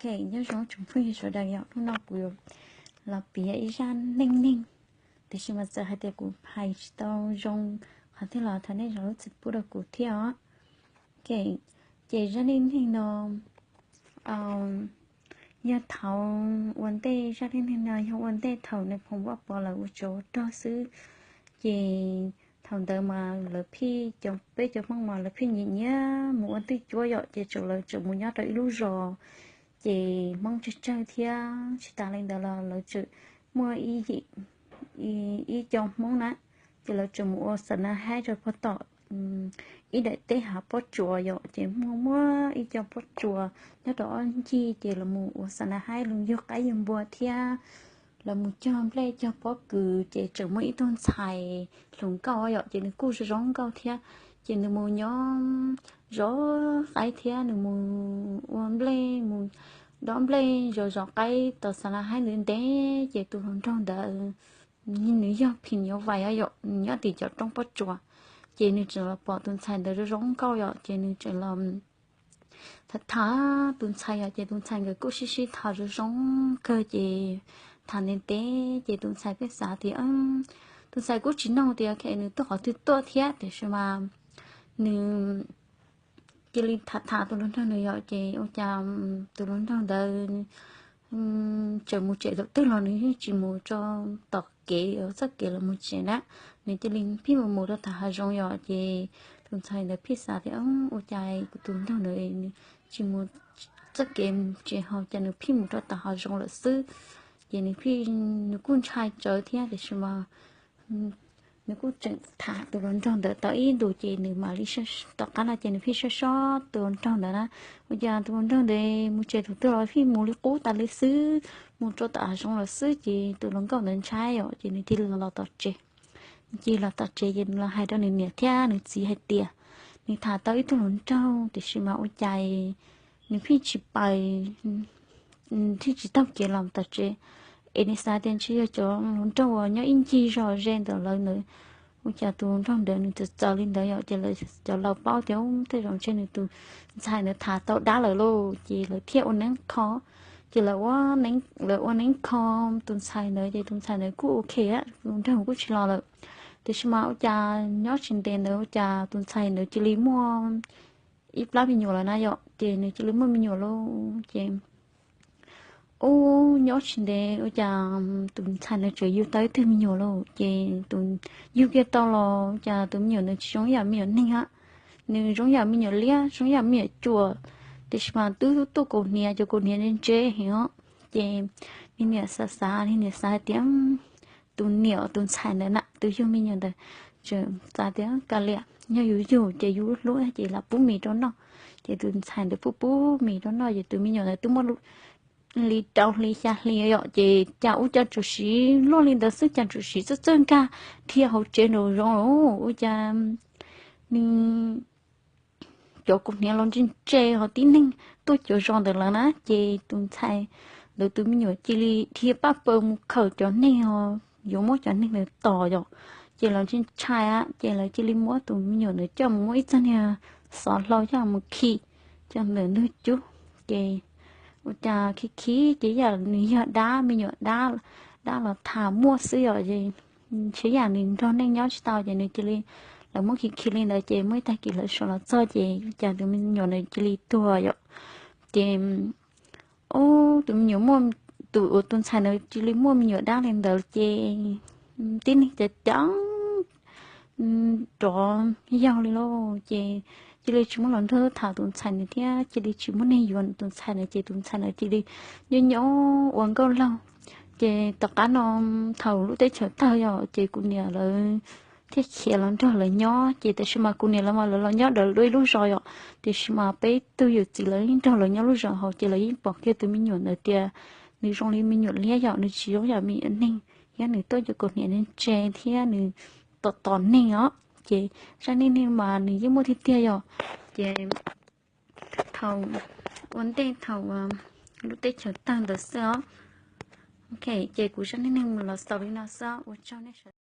Ok, nyob zoo tsoom phooj ywg sawv daws, yog hnub no kuv yuav los piav ib zaj neej neeg, tiam sis mas txawm hais tias kuv hais tsis tau zoo qhov twg los thov nej zam lub txim pub rau kuv thiab os. Ok, ces zaj neej neeg no yog thaum ua ntej, zaj neej neeg no yog ua ntej thaum nais phoo Vaj Pov lawv ua tsov rog xwb. Ces thaum ntawd mas lawv phij, peb cov Hmoob mas lawv phij nyiam nyiam mus ua ntej cuab yom, ces txawm lawv txawm mus nyob rau ib lub zos, ces Hmoob tsawg tsawg thiab. Tsis tas li ntawd los lawv txawm muaj ib yim, ib co Hmoob na, ces lawv txawm mus ua xa na haib rau pog tom ib daim teb hav pob tsuas yom, ces muaj muaj ib co pob tsuas nyob rau ob ncig, ces lawv mus ua xa na haib, lawv yug qaib yug npua thiab lawv mus cog nplej cog pob kws, ces txawm muaj ib tug ntxhais hluas nkauj yom, ces nws kuj zoo zoo nkauj thiab. Ces nws mus nyob zov qaib thiab nws mus ua nplej, mus dob nplej zov zov qaib tom xa na haib ntev ntev, ces tus hluas nraug ntawd nws yog phim nyuj vais yom, nyob tim cov roob pob tsuas, ces nws txawm los pom tus ntxhais ntawd zoo zoo nkauj yom, ces nws txawm los tham tham tus ntxhais yom, ces tus ntxhais nkawd kuj sib sib tham zoo zoo kawg, ces tham ntev ntev ces tus ntxhais pheej xav tias, tus ntxhais kuj tsis noog tias nws tuaj qhov twg tuaj thiab, tiam sis mas nws cia li tham tham tus hluas nraug ntawd yom, ces ua cas tus hluas nraug ntawd txawm mus tsev thaum twg los nws yeej tsis mus rau tom kev, txoj kev los mus tsev na, nws cia li phij mus mus rau tom hav zoov yom, ces tus ntxhais ntawd phij xav tias, ua cas kuv tus nraug ntawd nws tsis mus txoj kev mus tsev, ho cas nws phij mus rau tom hav zoov lawm xwb. Ces nws phij, nws kuj ntshai tsawv thiab, tiam sis mas nws kuj tseem tham tus hluas nraug ntawd tau ib ntus, ces nws mam li, tom qab no ces nws phij sab sob tus hluas nraug ntawd na, ua cas tus hluas nraug ntawd mus tsev thaum twg los phij mus li qub tas li xwb, mus rau tom hav zoov lawm xwb, ces tus hluas nkauj ntawd ntshai yom, ces nws cia li los tom tsev. Nws cia li los tom tsev ces nws los hais rau nws niam thiab nws txiv hais tias nws tham tau ib tug hluas nraug, tiam sis mas ua cas nws phij tsis pais, thiaj tsis taug kev los tom tsev. Es nws xav tias ntshe yog cov hluas nraug uas nyob ib ncig zos ze ntawm lawv ntawd. Ua cas tus hluas nraug ntawd nws txawm txawv li ntawd yom, ces lawv cov laus paub tias tej zaum ntshe nws tus ntxhais ntawd tham tau dab lawm lauj, ces lawv thiaj ua neeb kho. Ces lawv ua neeb kho tus ntxhais ntawd, ces tus ntxhais ntawd kuj ok, tus hluas nraug kuj tsis los lawm. Tiam sis mas ua cas nyob tsis ntev ntawd ua cas tus ntxhais ntawd cia li muaj ib plab me nyuam lawm na yom, ces nws cia li muaj me nyuam lauj. Ces ub, nyob tsis ntev ua cas tus ntxhais ntawd tseem yug tau ib tug me nyuam lauj. Ces tus yug kiag tau los cas tus me nyuam ntawd tsis zoo yam me nyuam neeg a, nws zoo yam me nyuam liab, zoo yam me nyuam cuam, tiam sis mas twb tuaj kaus hniav, cov kaus hniav ntse ntse heev os. Ces nws niam xav xav, nws niam xav hais tias, tus niam tus ntxhais ntawd na, tus yug me nyuam ntawd tseem xav tias, kav liam, yog yus yug ces yus hlub ces lam pub mis rau noj. Ces tus ntxhais ntawd pub pub mis rau noj, ces tus me nyuam ntawd twb muaj li rau hli xya hli yom, ces cas ua cas tsuas siv luaj li ntawd xwb, cas tsuas siv txawj txawj nkag dhia hauv tsev nraum zoov los ua cas nws cov kaus hniav los ntse ntse ho tib neeg tuaj cov zos ntawd lawm na. Ces tus ntxhais ntawd tus me nyuam cia li dhia paj paws mus khawm cov neeg ho yuav muab cov neeg ntawd tom yom. Ces lawv ntshai ntshai a, ces lawv cia li muab tus me nyuam ntawd coj mus muab ib txoj niag xov hlau coj mus khi coj ntawm ntug cub. Ces ua cas khi khi ces yam nws yog dab, me nyuam dab, dab los tham muaj xwb yom. Ces ntshe yam nws nrog neeg nyob tsis tau ces nws cia li, lawv muab khi khi li ntawd ces muaj ib tag kis lawv sawv los txog ces ua cas tus me nyuam ntawd cia li tuag yom. Ces ub, tus me nyuam muaj, tus uas tus ntxhais ntawd cia li muaj me nyuam dab li ntawd ces tib neeg cov cov rov yaug li lauj. Ces cia li tsis muaj hluas nraug tham tus ntxhais ntawd thiab cia li tsis muaj neeg yuav tus ntxhais ntawd, ces tus ntxhais ntawd cia li nyob nyob ua nkauj laug. Ces tom qab no thaum lub teb chaws tawg yom, ces kuv niam lawv thiaj khiav los nrog lawv nyob. Ces tiam sis mas kuv niam lawv mas lawv los nyob dawm dua ib lub zos yom, tiam sis mas peb tug yawm txiv lawv yeej nrog lawv nyob lub zos hauv, ces lawv yeej pom kiag tus me nyuam ntawd tias nws zoo li me nyuam liab yom, nws tsis zoo yam me nyuam neeg, thiab nws tuaj cov kaus hniav ntse thiab nws tom tom neeg os. Ces zaj neej neeg mas nws yeej muaj tiag tiag yom. Ces thaum ua ntej thaum lub teb chaws tawg ntawd xwb os. Ok, ces kuv zaj neej neeg los xaus li no xwb, ua tsaug nej sawv